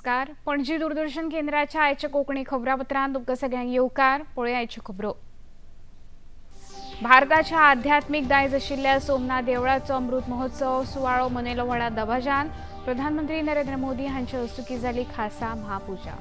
नमस्कार. पणजी दूरदर्शन केंद्राच्या आयच्या कोंकणी खबरापत्रांत तुमकां सगळ्यांक येवकार. पळोवया आयच्यो खबरो. भारताच्या आध्यात्मीक दायज आशिल्ल्या सोमनाथ देवळाचो अमृत महोत्सव सुवाळो मनयलो व्हडा दबाज्यान. प्रधानमंत्री नरेंद्र मोदी हांचे हस्तुकीं जाली खासा महापुजा.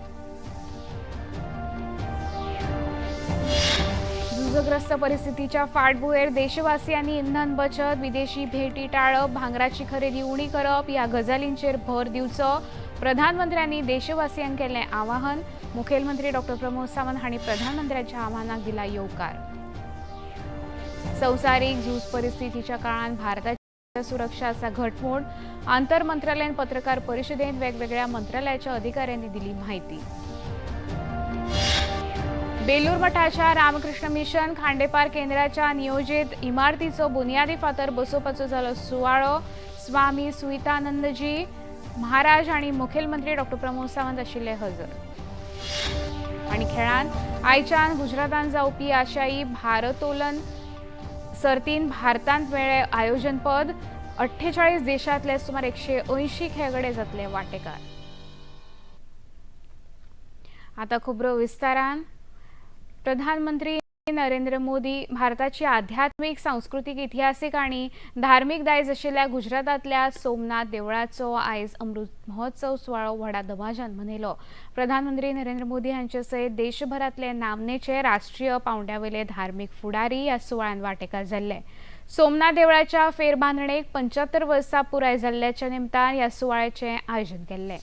झुजग्रस्त परिस्थितीच्या फाटभुंयेर देशवासियांनी इंधन बचत, विदेशी भेटी टाळप, भांगराची खरेदी उणी करप ह्या गजालींचेर भर दिवचो, प्रधानमंत्र्यांनी देशवासियांक केलें आवाहन. मुखेलमंत्री डॉक्टर प्रमोद सावंत हांणी प्रधानमंत्र्यांच्या आवाहनाक दिला येवकार. संवसारीक झूज परिस्थितीच्या काळात भारताची सुरक्षा आसा घटमूट. आंतर मंत्रालयीन पत्रकार परिशदेंत वेगवेगळ्या मंत्रालयाच्या अधिकाऱ्यांनी दिली माहिती. बेलूर मठाच्या रामकृष्ण मिशन खांडेपार केंद्राच्या नियोजित इमारतीचो बुनियादी फातर बसोवपाचो जालो सुवाळो. स्वामी सुहितानंदजी महाराज आणि मुखेलमंत्री डॉक्टर प्रमोद सावंत आशिल्ले हजर. आणि खेळांत आयच्यान गुजरातान जावपी आशियाई भारतोलन सर्तीन भारतांत मेळ्ळे आयोजनपद. 48 देशांतले सुमार 180 खेळगडे जातले वांटेकार. आता खबरो विस्तारान. प्रधानमंत्री नरेंद्र मोदी भारताची आध्यात्मिक, सांस्कृतीक, इतिहासीक आणि धार्मीक दायज आशिल्ल्या गुजरातांतल्या सोमनाथ देवळाचो आयज अमृत महोत्सव सुवाळो व्हडा दबाज्यान मनयलो. प्रधानमंत्री नरेंद्र मोदी हांचे सयत देशभरांतले नामनेचे राष्ट्रीय पावंड्यावयले धार्मीक फुडारी ह्या सुवाळ्यान वांटेकार जाल्ले. सोमनाथ देवळाच्या फेरबांदणेक 75 वर्सां पुराय जाल्ल्याच्या निमतान ह्या सुवाळ्याचें आयोजन केल्लें.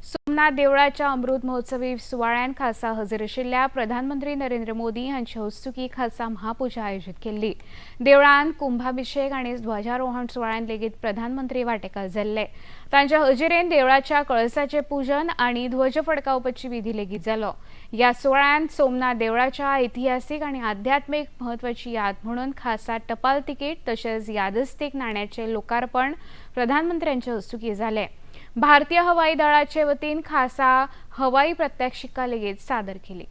सोमनाथ देवळाच्या अमृत महोत्सवी सुवाळ्यात खासा हजर आशिल्ल्या प्रधानमंत्री नरेंद्र मोदी हांचे हस्तुकीं खासा महापुजा आयोजीत केल्ली. देवळांत कुंभाभिषेक आनी ध्वजारोहण सुवाळ्यांत लेगीत प्रधानमंत्री वांटेकार जाल्ले. तांच्या हजेरेन देवळाच्या कळसाचें पुजन आनी ध्वज फडकावपाची विधी लेगीत जालो. ह्या सुवाळ्यांत सोमनाथ देवळाच्या इतिहासीक आनी आध्यात्मीक म्हत्वाची याद म्हणून खासा टपाल तिकीट तशेंच यादस्तीक नाण्याचें लोकार्पण प्रधानमंत्र्यांचे हस्तुकीं जालें. भारतीय हवाई दळाचे वतीन खासा हवाई प्रात्यक्षिका लेगीत सादर केली.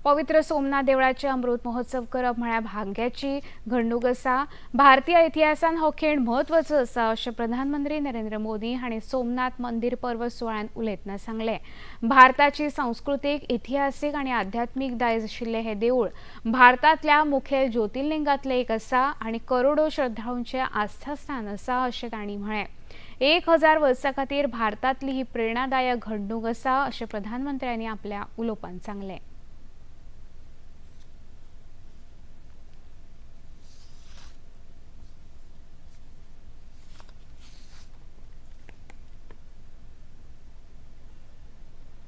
पवित्र सोमनाथ देवळाचे अमृत महोत्सव करप म्हळ्यार भाग्याची घडणूक आसा. भारतीय इतिहासान हो खीण म्हत्वाचो आसा, अशें प्रधानमंत्री नरेंद्र मोदी हांणी सोमनाथ मंदीर पर्व सुवाळ्यांत उलयतना सांगलें. भारताची सांस्कृतीक, इतिहासीक आनी आध्यात्मीक दायज आशिल्लें हें देवूळ भारतांतल्या मुखेल ज्योतिर्लिंगांतलें एक आसा आनी करोडो श्रद्धाळूंचें आस्थास्थान आसा, अशें तांणी म्हळें. 1000 वर्सां खातीर भारतांतली ही प्रेरणादायक घडणूक आसा, अशें प्रधानमंत्र्यांनी आपल्या उलोवपांत सांगलें.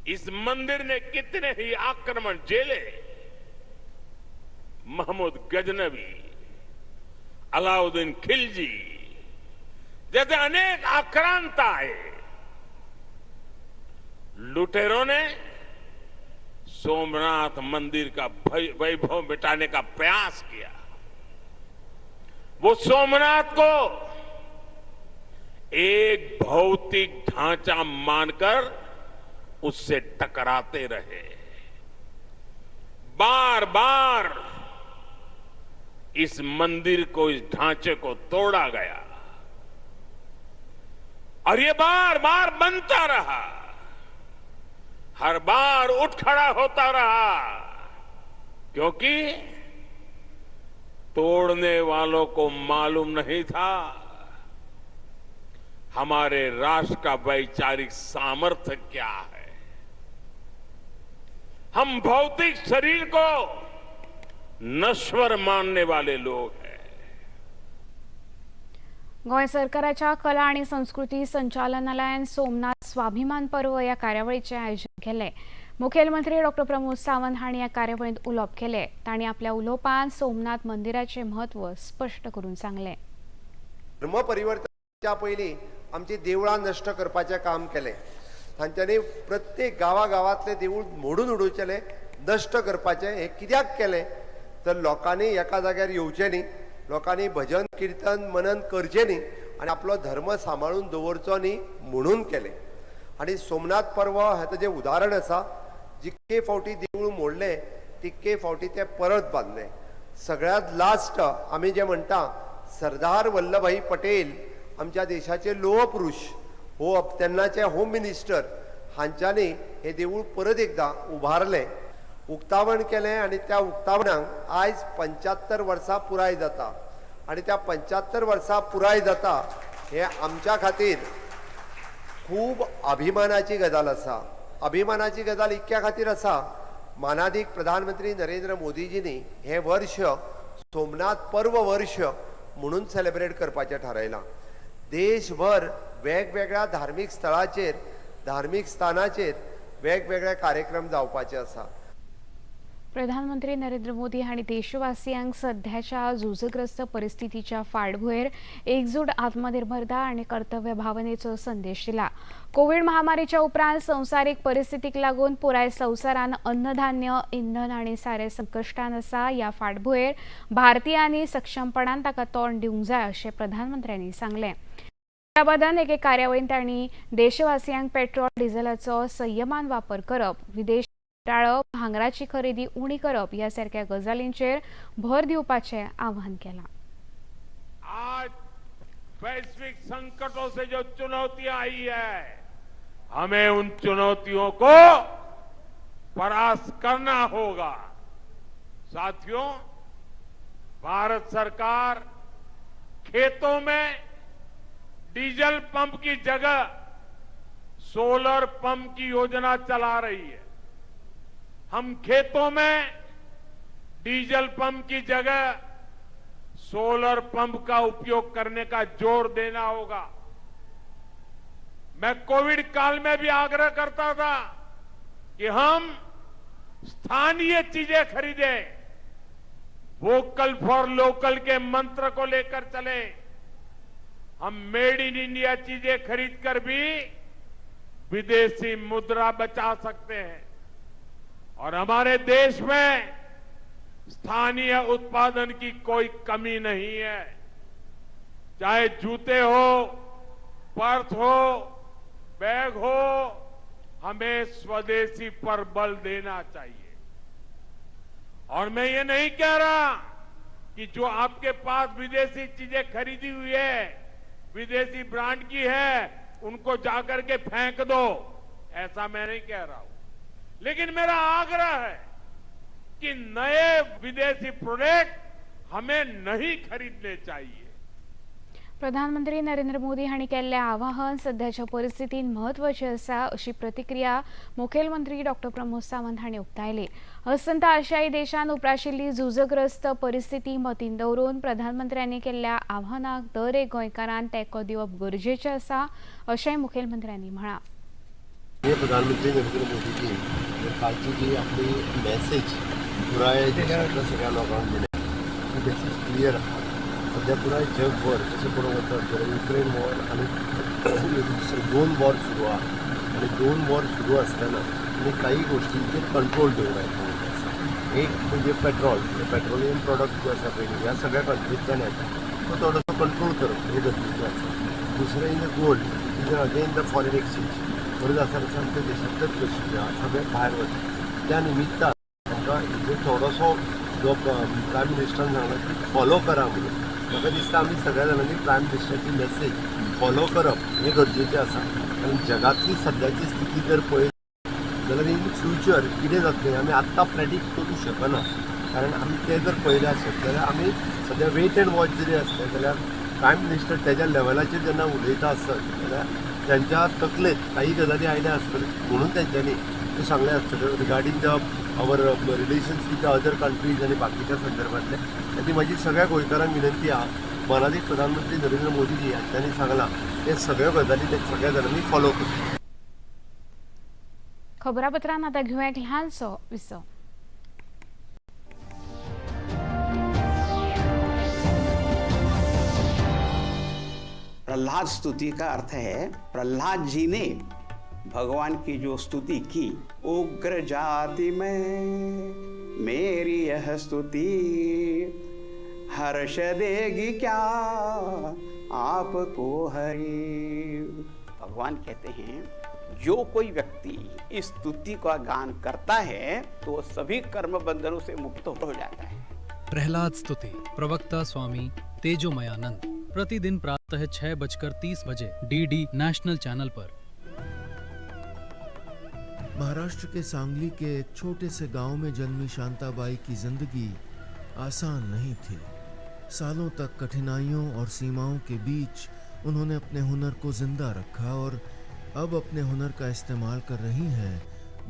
इस मंदिर ने कितने ही आक्रमण झेले। महमूद गजनवी, अलाउद्दीन खिलजी जैसे अनेक आक्रांता आए। लुटेरों ने सोमनाथ मंदिर का वैभव मिटाने का प्रयास किया। वो सोमनाथ को एक भौतिक ढांचा मानकर उससे टकराते रहे। बार बार इस मंदिर को, इस ढांचे को तोड़ा गया और ये बार बार बनता रहा, हर बार उठ खड़ा होता रहा, क्योंकि तोड़ने वालों को मालूम नहीं था हमारे राष्ट्र का वैचारिक सामर्थ्य क्या है। हम भौतिक शरीर को नश्वर मानने वाले लोग हैं। गोंय सरकाराच्या कला आणि संस्कृती संचालनालयान सोमनाथ स्वाभिमान पर्व ह्या कार्यावळीचें आयोजन केलें. मुखेलमंत्री डॉक्टर प्रमोद सावंत हांणी ह्या कार्यावळींत उलोवप केलें. तांणी आपल्या उलोवपांत सोमनाथ मंदिराचें म्हत्व स्पश्ट करून सांगलें. धर्म परिवर्तनाच्या पयलीं आमची देवळां नश्ट करपाचें काम केलें. तांच्यांनी प्रत्येक गांवागांवांतलें देवूळ मोडून उडोवचेलें, नश्ट करपाचें. हें कित्याक केलें तर लोकांनी एका जाग्यार येवचें न्ही, लोकांनी भजन किर्तन मनन करचें न्ही आनी आपलो धर्म सांबाळून दवरचो न्ही म्हणून केलें. आनी सोमनाथ पर्व हें ताजें उदाहरण आसा. जितके फावटी देवूळ मोडलें तितके फावटी तें परत बांदलें. सगळ्यांत लास्ट आमी जें म्हणटा सरदार वल्लभभाई पटेल आमच्या देशाचे लोहपुरुष हो तेन्नाचे होम मिनिस्टर हांच्यांनी हें देवूळ परत एकदां उबारलें, उक्तावण केलें आनी त्या उक्तावणाक आयज 75 वर्सां पुराय जाता आनी त्या 75 वर्सां पुराय जाता हें आमच्या खातीर खूब अभिमानाची गजाल आसा. अभिमानाची गजाल इतक्या खातीर आसा, मानादीक प्रधानमंत्री नरेंद्र मोदीजींनी हें वर्ष सोमनाथ पर्व वर्ष म्हणून सेलिब्रेट करपाचें थारायलां. देशभर वेगवेगळ्या धार्मीक स्थळाचेर, धार्मीक स्थानाचेर वेगवेगळे कार्यक्रम जावपाचे आसा. प्रधानमंत्री नरेंद्र मोदी हांणी देशवासियांक सध्याच्या झुजग्रस्त परिस्थितीच्या फाटभुंयेर एकजूट, आत्मनिर्भरता आनी कर्तव्य भावनेचो संदेश दिला. कोवीड महामारीच्या उपरांत संवसारीक परिस्थितीक लागून पुराय संवसारान अन्नधान्य, इंधन आनी सारें संकश्टान आसा. ह्या फाटभुंयेर भारतीयांनी सक्षमपणान ताका तोंड दिवंक जाय अशें प्रधानमंत्र्यांनी सांगलें. हैदराबादान एके कार्यावळींत तांणी देशवासियांक पेट्रोल डिझलाचो संयमान वापर करप, विदेश टाळप, भांगराची खरेदी उणी करप ह्या सारक्या गजालींचेर भर दिवपाचें आवाहन केलां. आज वैश्विक संकटों से जो चुनौतियां आई है, हमें उन चुनौतियों को परास्त करना होगा. साथियों, भारत सरकार खेतों में डीजल पंप की जगह सोलर पंप की योजना चला रही है. हम खेतों में डीजल पंप की जगह सोलर पंप का उपयोग करने का जोर देना होगा. मैं कोविड काल में भी आग्रह करता था कि हम स्थानीय चीजें खरीदें, वोकल फॉर लोकल के मंत्र को लेकर चले. हम मेड इन इंडिया चीजें खरीदकर भी विदेशी मुद्रा बचा सकते हैं और हमारे देश में स्थानीय उत्पादन की कोई कमी नहीं है. चाहे जूते हो, पर्स हो, बैग हो, हमें स्वदेशी पर बल देना चाहिए. और मैं ये नहीं कह रहा कि जो आपके पास विदेशी चीजें खरीदी हुई है, विदेशी ब्रांड की है, उनको जाकर के फेंक दो, ऐसा मैं नहीं कह रहा हूं. लेकिन मेरा आग्रह है कि नए विदेशी प्रोडक्ट हमें नहीं खरीदने चाहिए. प्रधानमंत्री नरेंद्र मोदी हांणी केल्लें आवाहन सध्याच्या परिस्थितींत म्हत्वाचें आसा अशी प्रतिक्रिया मुखेलमंत्री डॉक्टर प्रमोद सावंत हांणी उक्तायली. अस्तंत आशियाई देशांत उप्राशिल्ली झुजग्रस्त परिस्थिती मतींत दवरून प्रधानमंत्र्यांनी केल्ल्या आव्हानाक दर एक गोंयकारान तेंको दिवप गरजेचें आसा अशेंय मुखेलमंत्र्यांनी म्हळां. माननीय प्रधानमंत्री नरेंद्र मोदीजी कालची जी आपली मॅसेज पुराय देशांतल्या सगळ्या लोकांक दिल्या, ती मॅसेज क्लियर आसा. सध्या पुराय जगभर जशें पळोवंक वचत जाल्यार युक्रेन वॉर आनी दुसरे दोन वॉर सुरू आहा आनी दोन वॉर सुरू आसतना आमी काही गोश्टींचेर कंट्रोल दवरायचो आसा. एक म्हणजे पेट्रोल, पेट्रोलियम प्रोडक्ट जो आसा पळय ह्या सगळ्या कंट्रींतल्यान येता, तो थोडोसो कंट्रोल करप हें गरजेचें आसा. दुसरें in the gold is again the foreign exchange गरज आसा तसो आमच्या देशांतलेच पयशे आहा, सगळे भायर वता. त्या निमित्तान आमकां हेजेर थोडोसो जो प्रायम मिनिस्टरान सांगला की फॉलो करा म्हणून, म्हाका दिसता आमी सगळ्या जाणांनी प्रायम मिनिस्टराची मॅसेज फॉलो करप हें गरजेचें आसा. कारण जगांतली सद्याची स्थिती जर पळयत जाल्यार इन फ्युचर कितें जातलें आमी आत्तां प्रेडिक्ट करूंक शकना. कारण आमी तें जर पळयलें आसत जाल्यार आमी सद्या वेट एंड वॉच जरी आसलें जाल्यार प्रायम मिनिस्टर तेज्या लेवलाचेर जेन्ना उलयता आसत जाल्यार त्यांच्या तकलेंत काही गजाली आयल्या आसतल्यो म्हणून तेंच्यांनी तें सांगलें आसतलें regarding the our relations with the other countries आनी बाकीच्या संदर्भातले. ती म्हाजी सगळ्या गोंयकारांक विनंती आहा, मानादीक प्रधानमंत्री नरेंद्र मोदीजी हांच्यांनी सांगलां ते सगळ्यो गजाली ते सगळ्या जाणांनी फॉलो करच्यो. खबरापत्रांत आतां घेवया एक ल्हानसो विसव. प्रहलाद स्तुति का अर्थ है प्रहलाद जी ने भगवान की जो स्तुति की, उग्र जाति में मेरी यह स्तुति हर्ष देगी क्या आपको हरि. भगवान कहते हैं जो कोई व्यक्ति इस स्तुति का गान करता है तो वो सभी कर्म बंधनों से मुक्त हो जाता है। प्रहलाद स्तुति, प्रवक्ता स्वामी तेजोमयानंद, प्रतिदिन प्रातः 6:30 बजे डीडी नेशनल चैनल पर। महाराष्ट्र के सांगली के एक छोटे से गांव में जन्मी शांताबाई की जिंदगी आसान नहीं थी। सालों तक कठिनाइयों और सीमाओं के बीच उन्होंने अपने हुनर को जिंदा रखा और अब अपने हुनर का इस्तेमाल कर रही हैं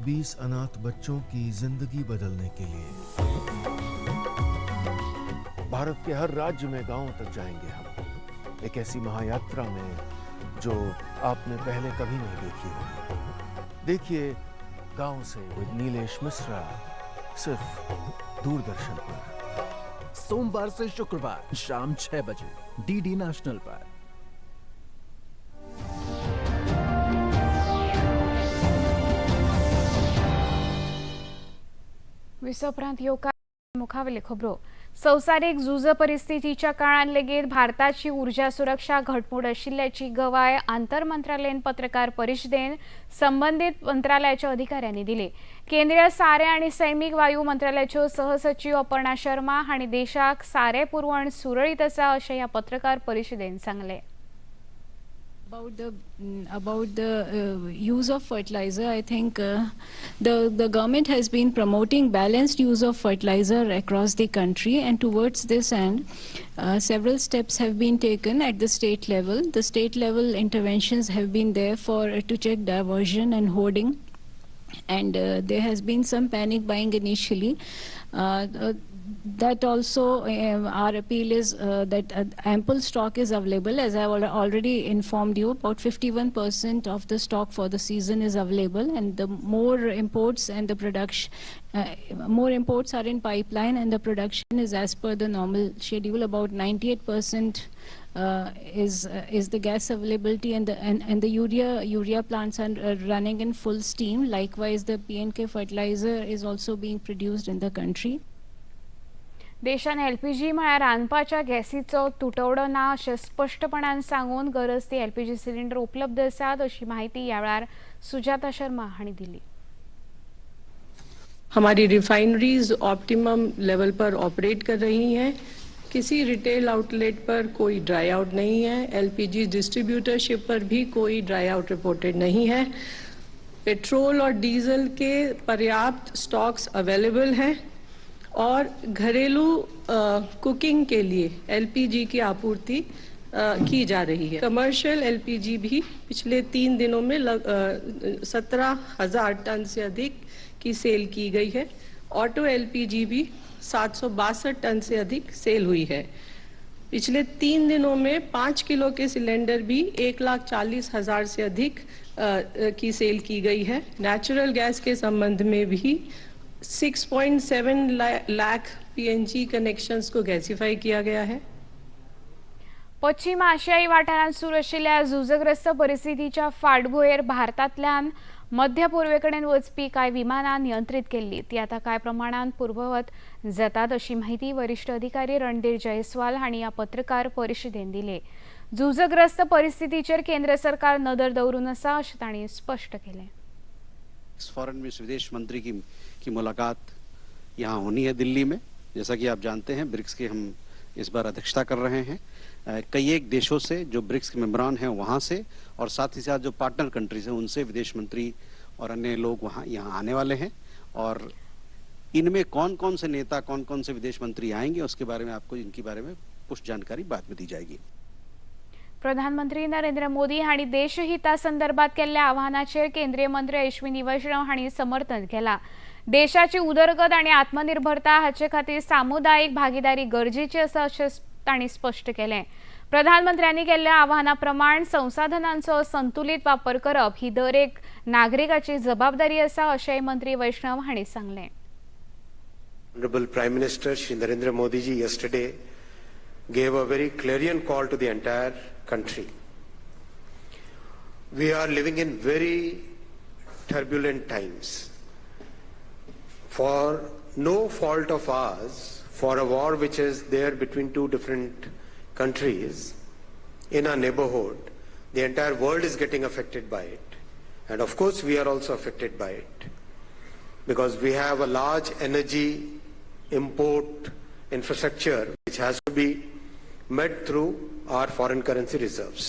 20 अनाथ बच्चों की जिंदगी बदलने के लिए। भारत के हर राज्य में गांवों तक जाएंगे हम, एक ऐसी महायात्रा में जो आपने पहले कभी नहीं देखी होगी। देखिए गांव से विद नीलेश मिश्रा, सिर्फ दूरदर्शन पर। सोमवार से शुक्रवार शाम 6 बजे डीडी नेशनल पर। विसवपरांत येवकार. मुखावेले खबरो. संवसारीक झुज परिस्थितीच्या काळान लेगीत भारताची ऊर्जा सुरक्षा घटमूट आशिल्ल्याची गवाय आंतर मंत्रालयीन पत्रकार परिशदेन संबंदीत मंत्रालयाच्या अधिकाऱ्यांनी दिली. केंद्रीय सारे आनी सैमीक वायू मंत्रालयाच्यो सहसचीव अपर्णा शर्मा हांणी देशाक सारे पुरवण सुरळीत आसा अशें ह्या पत्रकार परिशदेन सांगलें. About the use of fertilizer, I think the government has been promoting balanced use of fertilizer across the country, and towards this end, several steps have been taken at the state level. The state level interventions have been there for to check diversion and hoarding, and there has been some panic buying initially. That also, our appeal is that ample stock is available. As I have already informed you, about 51% of the stock for the season is available, and the more imports and the production, more imports are in pipeline, and the production is as per the normal schedule. About 98% is the gas availability, and the urea plants are running in full steam. Likewise, the PNK fertilizer is also being produced in the country. देशान LPG म्हळ्यार रांदपाच्या गॅसीचो तुटवडो ना अशें स्पश्टपणान सांगून गरज ती LPG cylinder उपलब्ध आसात अशी माहिती ह्या वेळार सुजाता शर्मा हांणी दिली. हमारी रिफाइनरीज ऑप्टिमम लेवल पर ऑपरेट कर रही हैं। किसी रिटेल आउटलेट पर कोई ड्राई आउट नहीं है। एलपीजी डिस्ट्रीब्यूटरशिप पर भी कोई ड्राई आउट रिपोर्टेड नहीं है। पेट्रोल और डीजल के पर्याप्त स्टॉक्स अवेलेबल हैं और घरेलू कुकिंग के लिए एलपीजी की आपूर्ति की जा रही है। कमर्शियल एलपीजी भी पिछले 3 दिनों में 17,000 टन से अधिक की सेल की गई है। ऑटो एलपीजी भी 762 टन से अधिक सेल हुई है। पिछले 3 दिनों में 5 किलो के सिलेंडर भी 1,40,000 से अधिक की सेल की गई है। नेचुरल गैस के संबंध में भी 6.7 लाख पीएनजी कनेक्शंस को गैसीफाई किया गया है। पश्चिम आशियाई वाठारांत सुरू आशिल्ल्या झुजग्रस्त परिस्थितीच्या फाटभुंयेर भारतांतल्यान मध्य पूर्वेकडेन वचपी कांय विमानां नियंत्रीत केल्ली. ती आतां कांय प्रमाणांत पूर्ववत जातात अशी माहिती वरिश्ठ अधिकारी रणधीर जयस्वाल हांणी ह्या पत्रकार परिशदेन दिली. झुजग्रस्त परिस्थितीचेर केंद्र सरकार नदर दवरून आसा अशें तांणी स्पश्ट केलें. फॉरेन मिनिस्टर, विदेश मंत्री की मुलाकात यहाँ होनी है दिल्ली में। जैसा कि आप जानते हैं, ब्रिक्स के हम इस बार अध्यक्षता कर रहे हैं। कई एक देशों से जो ब्रिक्स के मेम्बरान हैं वहाँ से और साथ ही साथ जो पार्टनर कंट्रीज हैं, उनसे विदेश मंत्री और अन्य लोग वहाँ यहाँ आने वाले हैं और इनमें कौन कौन से नेता, कौन कौन से विदेश मंत्री आएंगे, उसके बारे में आपको इनके बारे में पुष्ट जानकारी बाद में दी जाएगी। प्रधानमंत्री नरेंद्र मोदी हांणी देशहिता संदर्भात केल्ल्या आवाहनाचेर केंद्रीय मंत्री अश्विनी वैष्णव हांणी समर्थन केलां. देशाची उदरगत आनी आत्मनिर्भरता हाचे खातीर सामुदायिक भागीदारी गरजेची आसा अशें तांणी स्पश्ट केलें. प्रधानमंत्र्यांनी केल्ल्या आवाहना प्रमाण संसाधनांचो संतुलीत वापर करप ही दर एक नागरिकाची जबाबदारी आसा अशेंय मंत्री वैष्णव हांणी सांगलें. Honorable Prime Minister Shri Narendra Modi ji yesterday gave a very clarion call to the entire country. We are living in very turbulent times. For no fault of ours, for a war which is there between two different countries in our neighborhood, the entire world is getting affected by it. And of course, we are also affected by it because we have a large energy import infrastructure which has to be met through our foreign currency reserves.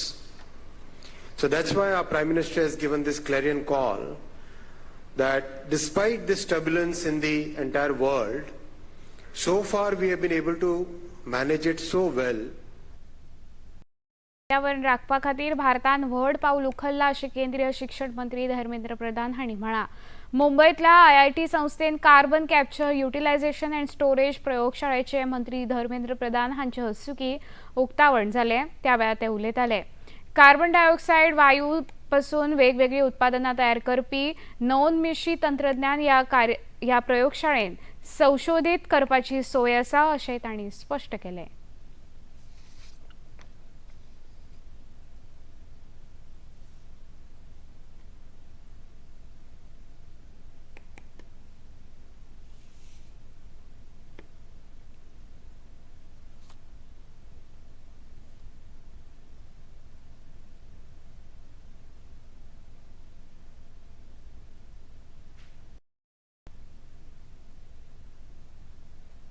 So that's why our Prime Minister has given this clarion call that despite this turbulence in the entire world, so far we have been able to manage it so well. पर्यावरण राखपा खातीर भारतान व्हड पावल उखल्लां अशें केंद्रीय शिक्षण मंत्री धर्मेंद्र प्रधान हांणी म्हळां. मुंबयतल्या आयआयटी संस्थेन carbon capture utilisation and storage प्रयोगशाळेचे मंत्री धर्मेंद्र प्रधान हांचे हस्तुकीं उक्तावण जालें. त्या वेळार ते उलयताले. कार्बन डायऑक्सायड वायू पासून वेगवेगळीं उत्पादनां तयार करपी नवोन्मेषी तंत्रज्ञान ह्या प्रयोगशाळेन संशोधीत करपाची सोय आसा अशें तांणी स्पश्ट केलें.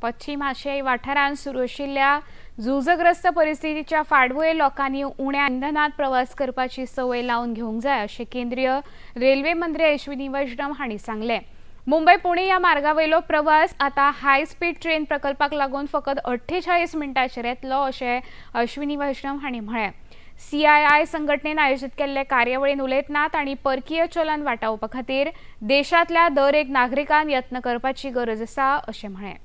पश्चिम आशियाई वाठारांत सुरू आशिल्ल्या झुजग्रस्त परिस्थितीच्या फाटभुंयेर लोकांनी उण्या इंधनांत प्रवास करपाची संवय लावन घेवंक जाय अशें केंद्रीय रेल्वे मंत्री अश्विनी वैष्णव हांणी सांगलें. मुंबय पुणे ह्या मार्गावयलो प्रवास आतां हाय स्पीड ट्रेन प्रकल्पाक लागून फकत 48 मिनटांचेर येतलो अशें अश्विनी वैष्णव हांणी म्हळें. सीआयआय संघटनेन आयोजीत केल्ले कार्यावळीन उलयतना तांणी परकीय चलन वाटावपा खातीर देशांतल्या दर एक नागरिकान यत्न करपाची गरज आसा अशें म्हळें.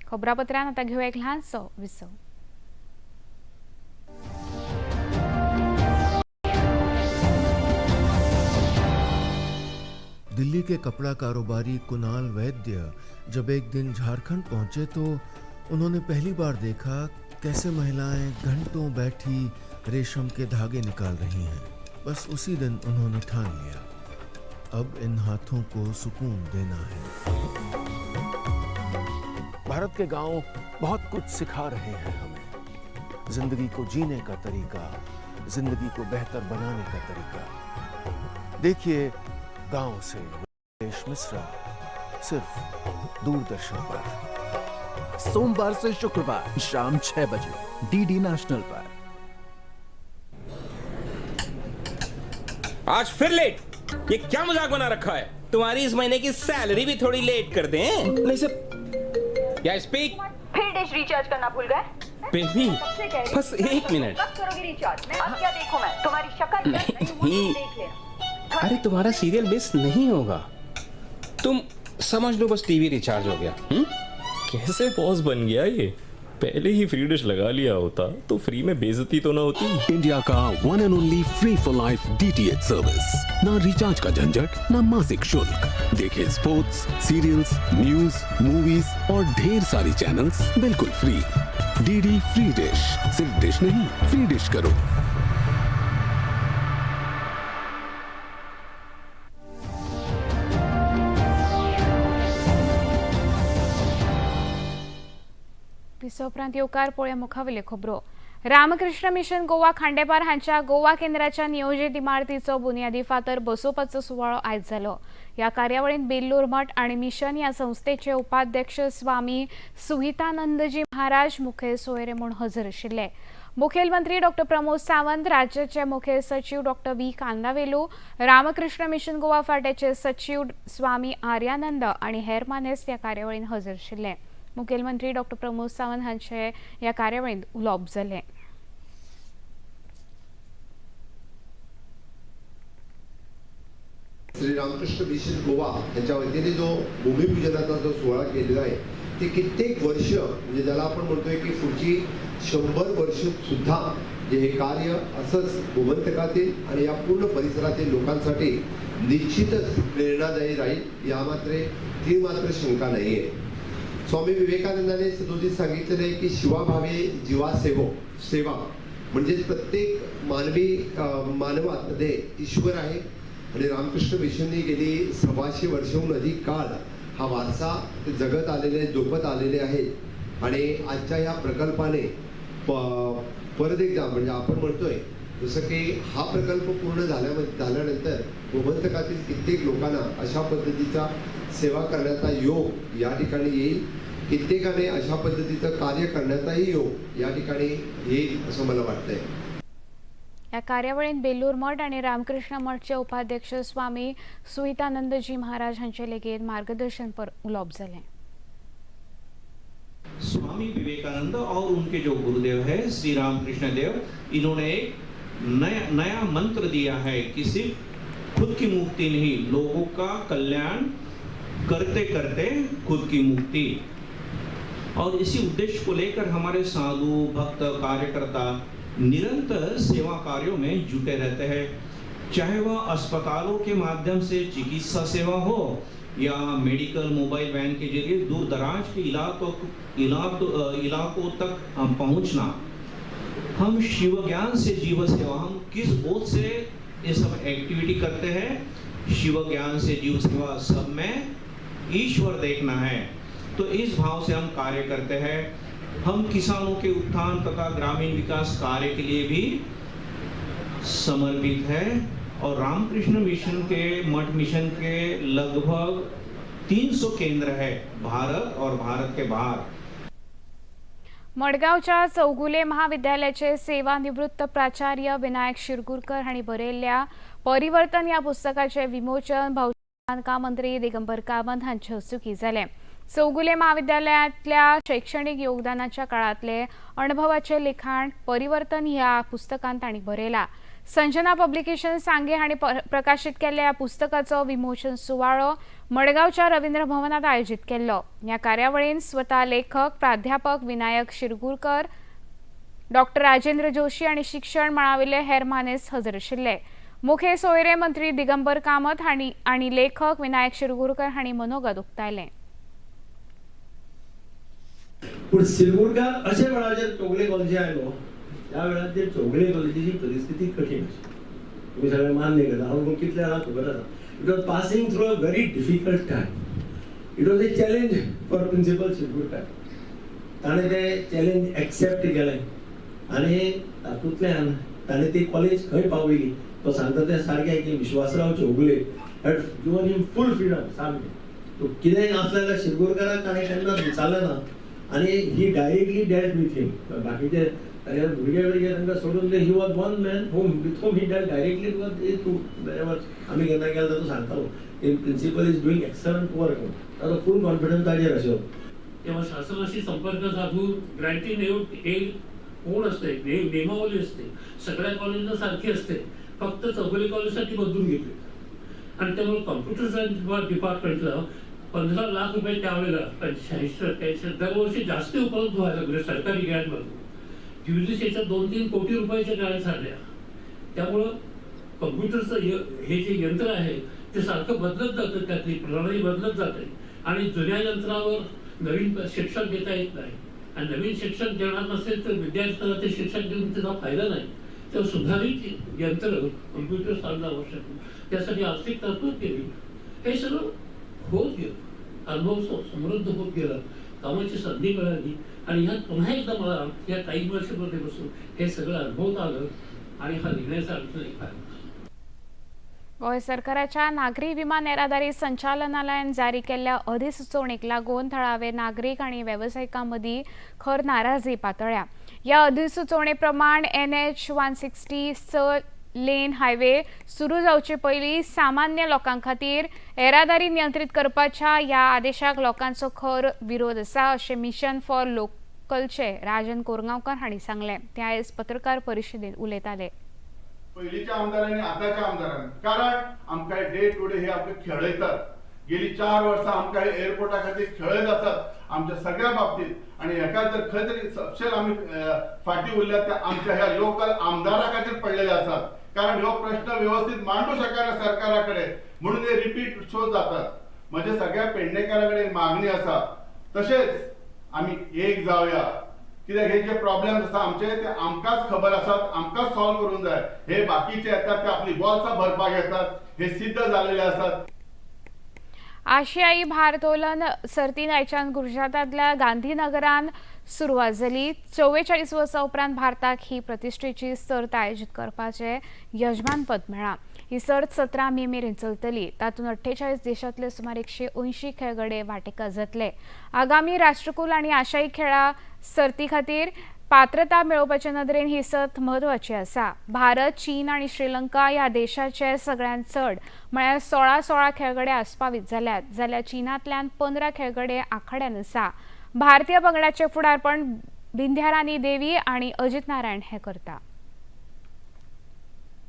खबरापत्रांत आतां घेवया एक ल्हानसो विसव. दिल्ली के कपड़ा कारोबारी कुणाल वैद्य जब एक दिन झारखंड पहुंचे तो उन्होंने पहली बार देखा कैसे महिलाएं घंटों बैठी रेशम के धागे निकाल रही हैं। बस उसी दिन उन्होंने ठान लिया, अब इन हाथों को सुकून देना है। भारत के गांव बहुत कुछ सिखा रहे हैं हमें, जिंदगी को जीने का तरीका, जिंदगी को बेहतर बनाने का तरीका। देखिए गांव से रमेश मिश्रा, सिर्फ दूरदर्शन पर, सोमवार से शुक्रवार शाम 6 बजे डीडी नेशनल पर। आज फिर लेट, ये क्या मजाक बना रखा है? तुम्हारी इस महीने की सैलरी भी थोड़ी लेट कर दें। नहीं सर, या स्पीक। फिर डिश रिचार्ज करना भूल गए? बेबी बस एक मिनट। कब करोगी रिचार्ज? मैं अब क्या देखूं, मैं तुम्हारी शक्ल नहीं, देख लेना। अरे तुम्हारा सीरियल मिस नहीं होगा, तुम समझ लो बस टीवी रिचार्ज हो गया। कैसे बॉस बन गया ये? पहले ही फ्री डिश लगा लिया होता तो फ्री में बेइज्जती तो ना होती। इंडिया का one and only free for life DTH service. ना रिचार्ज का झंझट, ना मासिक शुल्क। देखे स्पोर्ट्स, सीरियल्स, न्यूज, मूवीज और ढेर सारी चैनल्स बिल्कुल फ्री। डीडी फ्री डिश, सिर्फ डिश नहीं, फ्री डिश करो। उपरांत येवकार पळोवया मुखावेल्यो खबरो. रामकृष्ण मिशन गोवा खांडेपार हांच्या गोवा केंद्राच्या नियोजित इमारतीचो बुनियादी फातर बसोवपाचो सुवाळो आयज जालो. ह्या कार्यावळींत बेल्लूर मठ आनी मिशन ह्या संस्थेचे उपाध्यक्ष स्वामी सुहितानंदजी महाराज मुखेल सोयरे म्हूण हजर आशिल्ले. मुखेलमंत्री डॉ प्रमोद सावंत, राज्याचे मुखेल सचिव डॉ V Kandavelu, Ramakrishna mission Goa फांट्याचे सचिव स्वामी आर्यानंद आनी हेर मानेस्त ह्या कार्यावळींत हजर आशिल्ले. मुखेलमंत्री डॉ प्रमोद सावंत हांचे ह्या कार्यावळींत उलोवप जालें. श्री रामकृष्ण मिशन गोवा यांच्या वतीने जो भूमिपूजनाचा जो सोहळा केलेला आहे ते कित्येक वर्ष, म्हणजे ज्याला आपण म्हणतोय की पुढची 100 वर्ष सुद्धा जे हे कार्य असंच गोमंतकातील आणि या पूर्ण परिसरातील लोकांसाठी निश्चितच प्रेरणादायी राहील, या मात्र ती मात्र शंका नाही आहे. स्वामी विवेकानंदाने सदोदित सांगितलेलं आहे की शिवाभावे जीवा सेवा म्हणजेच प्रत्येक मानवी मानवामध्ये ईश्वर आहे आणि रामकृष्ण मिशननी गेली 125 वर्षाहून अधिक काळ हा वारसा ते जगत आलेले, जोपत आलेले आहेत आणि आजच्या या प्रकल्पाने परत एकदा म्हणजे आपण म्हणतोय जसं की हा प्रकल्प पूर्ण झाल्यानंतर गोमंतकातील कित्येक लोकांना अशा पद्धतीचा सेवा करण्याचा योग या ठिकाणी येईल, कित्येकाने अशा पद्धतीचं कार्य करण्याचाही योग या ठिकाणी येईल असं मला वाटतंय। या कार्यावळीत बेलूर मठ आणि रामकृष्ण मठचे उपाध्यक्ष स्वामी सुहितानंदजी महाराज हांचे लेगीत मार्गदर्शनपर उलोवप जालें। स्वामी विवेकानंद और उनके जो गुरुदेव है श्री रामकृष्ण देव, इन्होंने एक नया नया मंत्र दिया है कि सिर्फ खुद की मुक्ति नहीं, लोगों का कल्याण करते करते खुद की मुक्ति। और इसी उद्देश्य को लेकर हमारे साधु भक्त कार्यकर्ता निरंतर सेवा कार्यों में जुटे रहते हैं, चाहे वह अस्पतालों के माध्यम से चिकित्सा सेवा हो या मेडिकल मोबाइल वैन के जरिए दूर दराज के इलाकों तक पहुंचना। हम शिव ज्ञान से जीव सेवा, हम किस बोध से ये सब एक्टिविटी करते हैं? शिव ज्ञान से जीव सेवा, सब में ईश्वर देखना है, तो इस भाव से हम कार्य करते हैं। हम किसानों के उत्थान तथा ग्रामीण विकास कार्य के लिए भी समर्पित है। और रामकृष्ण मिशन के मठ मिशन के लगभग 300 केंद्र है भारत और भारत के बाहर। मडगांवच्या चौगुले महाविद्यालयाचे सेवानिवृत्त प्राचार्य विनायक शिरगुरकर हांणी बरयल्ल्या परिवर्तन ह्या पुस्तकाचे विमोचन भौशीक बांदकाम मंत्री दिगंबर कामत हांचे हस्तुकीं जालें। चौगुले महाविद्यालयांतल्या शैक्षणिक योगदानाच्या काळांतले अणभवाचे लिखाण परिवर्तन ह्या पुस्तकांत तांणी बरयला। संजना पब्लिकेशन सांगे हांणी प्रकाशीत केल्ल्या ह्या पुस्तकाचो विमोचन सुवाळो मडगांवच्या रवींद्र भवनात आयोजीत केल्लो। ह्या कार्यावळीन स्वता लेखक प्राध्यापक विनायक शिरगुरकर, डॉक्टर राजेंद्र जोशी आनी शिक्षण मळावेले हेर मानेस्त हजर आशिल्ले। मुखेल सोयरे मंत्री दिगंबर कामत हांणी आनी लेखक विनायक शिरगुरकर हांणी मनोगत उक्तायलें। पूण शिरगुरकर अशे वेळाचेर चौगुले कॉलेजी आयलो त्या वेळाचेर चौगुले कॉलेजीची परिस्थिती कठीण आशिल्ली। तुमी सगळे मान्य करता, हांव कितले जाणां खबर आसा। It was passing through a very difficult time. It was a challenge for principal Shirgurkar. ताणें तें चॅलेंज एक्सेप्ट केलें आनी तातूंतल्यान ताणें ती कॉलेज खंय पावयली। तो सांगता तें सारकें की Vishwasrao Chougule had given him full freedom सामकें। तो कितेंय आसलें जाल्यार शिरगुरकराक ताणें केन्नाच विचारलें ना आनी he directly dealt with him. बाकीचे ताचे भुरगे भुरगे तांकां सोडून he was one man whom with whom he dealt directly because तूं बरेबर आमी केन्ना गेले तो सांगतालो की principal is doing excellent work, ताचो फूल कॉन्फिडन्स ताजेर आशिल्लो। तेव्हा शासनाशी संपर्क साधून ग्रँटी एड कोण असते, नियमावली असते, सगळ्या कॉलेजला सारखी असते, फक्त चौगुले कॉलेजसाठी बदलून घेतली। आणि त्यामुळे कॉम्प्युटर सायन्स डिपार्टमेंटला 15 लाख रुपये त्यावेळेला 85 दरवर्षी जास्त उपलब्ध व्हायला लागले सरकारी ग्रँटमधून। युजीसीच्या 2-3 कोटी रुपयाच्या ग्रँट झाल्या। त्यामुळं कॉम्प्युटरचं हे जे यंत्र आहे ते सारखं बदलत जातं, त्यातली प्रणाली बदलत जाते आणि जुन्या यंत्रावर नवीन शिक्षण देता येत नाही आणि नवीन शिक्षण देणार नसेल तर विद्यार्थ्यांना ते शिक्षण देऊन त्याचा फायदा नाही। तर सुधारित यंत्र कॉम्प्युटर चालणं आवश्यक, त्यासाठी आर्थिक तरतूद केली। हे सगळं होत गेलं, अनुभव समृद्ध होत गेला, कामाची संधी मिळाली आणि ह्यात पुन्हा एकदा मला या काही वर्षामध्ये बसून हे सगळं अनुभवता आलं आणि हा लिहिण्याचा अर्थ एक फायदा। गोंय सरकाराच्या नागरी विमान येरादारी संचालनालयान जारी केल्ल्या अधिसुचोवणेक लागून थळावे नागरीक आनी वेवसायिकां मदीं खर नाराजी पातळ्ळ्या। ह्या अधिसुचोवणे प्रमाण NH 160 लेन हायवे सुरू जावचे पयलीं सामान्य लोकां खातीर येरादारी नियंत्रीत करपाच्या ह्या आदेशाक लोकांचो खर विरोध आसा अशें मिशन फॉर लोकलचे राजन कोरगांवकर हांणी सांगलें। ते आयज पत्रकार परिशदेंत उलयताले। पहिलीच्या आमदारांनी आताच्या आमदारांनी, कारण आमकां डे टू डे हे आमकां खेळयतात। गेली 4 वर्सां आमकां हे एअरपोर्टा खातीर खेळयत आसात आमच्या सगळ्या बाबतीत आनी हेका जर खंय तरी सपशेल आमी फाटीं उरल्यात ते आमच्या ह्या लोकल आमदारा खातीर पडलेले आसात, कारण हो प्रश्न व्यवस्थित मांडू शकना सरकारा कडेन म्हणून हे रिपीट शो जातात। म्हणजे सगळ्या पेडणेकारां कडेन मागणी आसा, तशेंच आमी एक जावया, कित्याक हे जे प्रॉब्लेम्स आसा आमचे ते आमकांच खबर आसात, आमकांच सॉल्व करूंक जाय। हे बाकीचे येतात ते आपली बोल्सां भरपाक येतात हे सिद्ध जालेले आसात। आशियाई भारतोलन सर्तीन आयच्यान गुजरातांतल्या गांधीनगरान सुरवात जाली. 44 वर्सां उपरांत भारताक ही प्रतिश्ठेची सर्त आयोजीत करपाचें यजमानपद मेळ्ळां. ही सर्त 17 मे मेरेन चलतली. तातूंत 48 देशांतले सुमार 180 खेळगडे वांटेकार जातले. आगामी राष्ट्रकुल आनी आशियाई खेळां सर्ती खातीर पात्रता मेळोवपाचे नदरेन ही सर्त म्हत्वाची आसा. भारत, चीन आनी श्रीलंका ह्या देशाचे सगळ्यांत चड म्हळ्यार 16-16 खेळगडे आस्पावीत जाल्यात, जाल्यार चीनांतल्यान 15 खेळगडे आखाड्यान आसा. भारतीय पंगडाचे फुडारपण बिंध्यारानी देवी आनी अजित नारायण हे करता.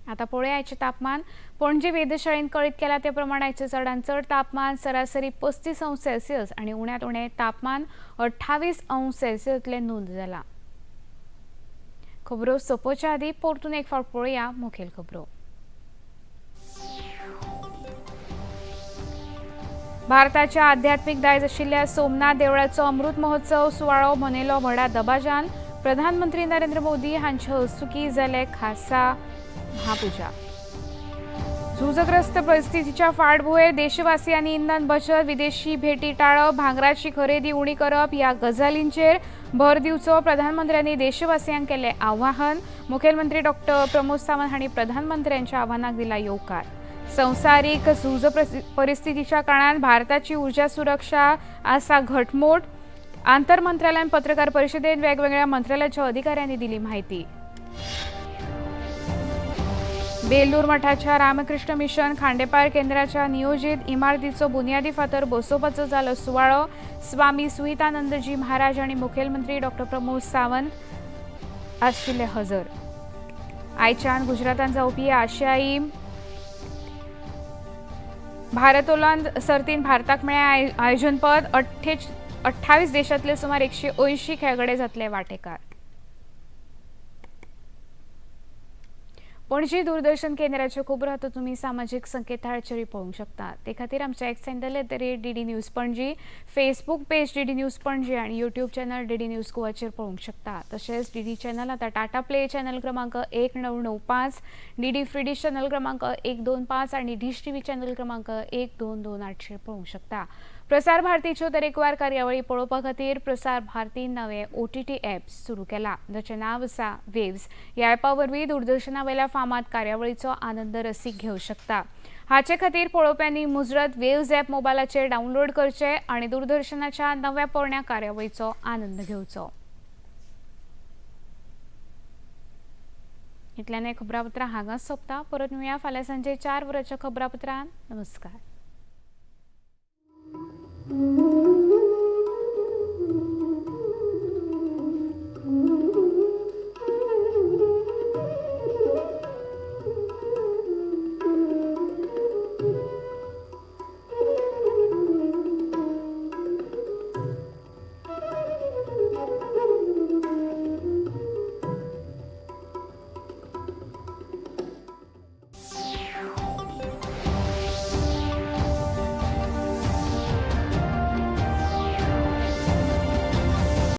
आता पळोवया आयचें तापमान. पणजी वेधशाळेन कळीत केला ते प्रमाण आयचें चडांत चड तापमान सरासरी 35 अंश सेल्सियस आनी उण्यांत उणें तापमान 28 अंश सेल्सियसले नोंद जाला. खबरो सोंपोवच्या आदी परतून एक फावट पळोवया मुखेल खबरो. भारताच्या आध्यात्मिक दायज आशिल्ल्या सोमनाथ देवळाचो अमृत महोत्सव सुवाळो मनयलो व्हडा दबाजान. प्रधानमंत्री नरेंद्र मोदी हांचे हस्तुकी जाले खासा महापूजा. झुजग्रस्त परिस्थितीच्या फाटभुंयेर देशवासियांनी इंधन बचत, विदेशी भेटी टाळप, भांगराची खरेदी उणी करप ह्या गजालींचेर भर दिवचो प्रधानमंत्र्यांनी देशवासियांक केलें आवाहन. मुखेलमंत्री डॉक्टर प्रमोद सावंत हांणी प्रधानमंत्र्यांच्या आव्हानाक दिला येवकार. संवसारीक झुज परिस्थितीच्या काळांत भारताची ऊर्जा सुरक्षा आसा घटमूट. आंतरमंत्रालयान पत्रकार परिशदेत वेगवेगळ्या मंत्रालयाच्या अधिकाऱ्यांनी दिली माहिती. बेलूर मठाच्या रामकृष्ण मिशन खांडेपार केंद्राच्या नियोजित इमारतीचो बुनियादी फातर बसोवपाचो जालो सुवाळो. स्वामी सुहितानंदजी महाराज आनी मुखेलमंत्री डॉक्टर प्रमोद सावंत आशिल्ले हजर. आयच्यान गुजरातांत जावपी आशियाई भारोत्तोलन सर्तीन भारताक मेळ्ळें आयोजनपद. 28 देशांतले सुमार 180 खेळगडे जातले वांटेकार. पणजी दूरदर्शन केंद्राच्यो खबरो आतां तुमी सामाजीक संकेतथळाचेरूय पळोवंक शकता. ते खातीर आमच्या X handle @DD News Panaji, Facebook page DD News Panaji आनी यूट्यूब चॅनल DD news गोवाचेर पळोवंक शकता. तशेंच DD channel आतां टाटा प्ले चॅनल क्रमांक 1995, DD free dish channel क्रमांक 125 आनी डिश TV channel क्रमांक 1228चेर पळोवंक शकता. प्रसार भारतीच्यो तरेकवार कार्यावळी पळोवपा खातीर प्रसार भारतीन नवें OTT app सुरू केला, जाचें नांव आसा वेव्स. ह्या ॲपा वरवीं दूरदर्शना वयल्या फामाद कार्यावळीचो आनंद रसीक घेवं शकता. हाचे खातीर पळोवप्यांनी मुजरत वेव्स ॲप मोबायलाचेर डावनलोड करचें आनी दूरदर्शनाच्या नव्या पोरण्या कार्यावळीचो आनंद घेवचो. इतल्यान खबरापत्रां हांगाच सोंपता. परत मेळया फाल्यां सांजे 4 वरांच्या खबरापत्रान. नमस्कार.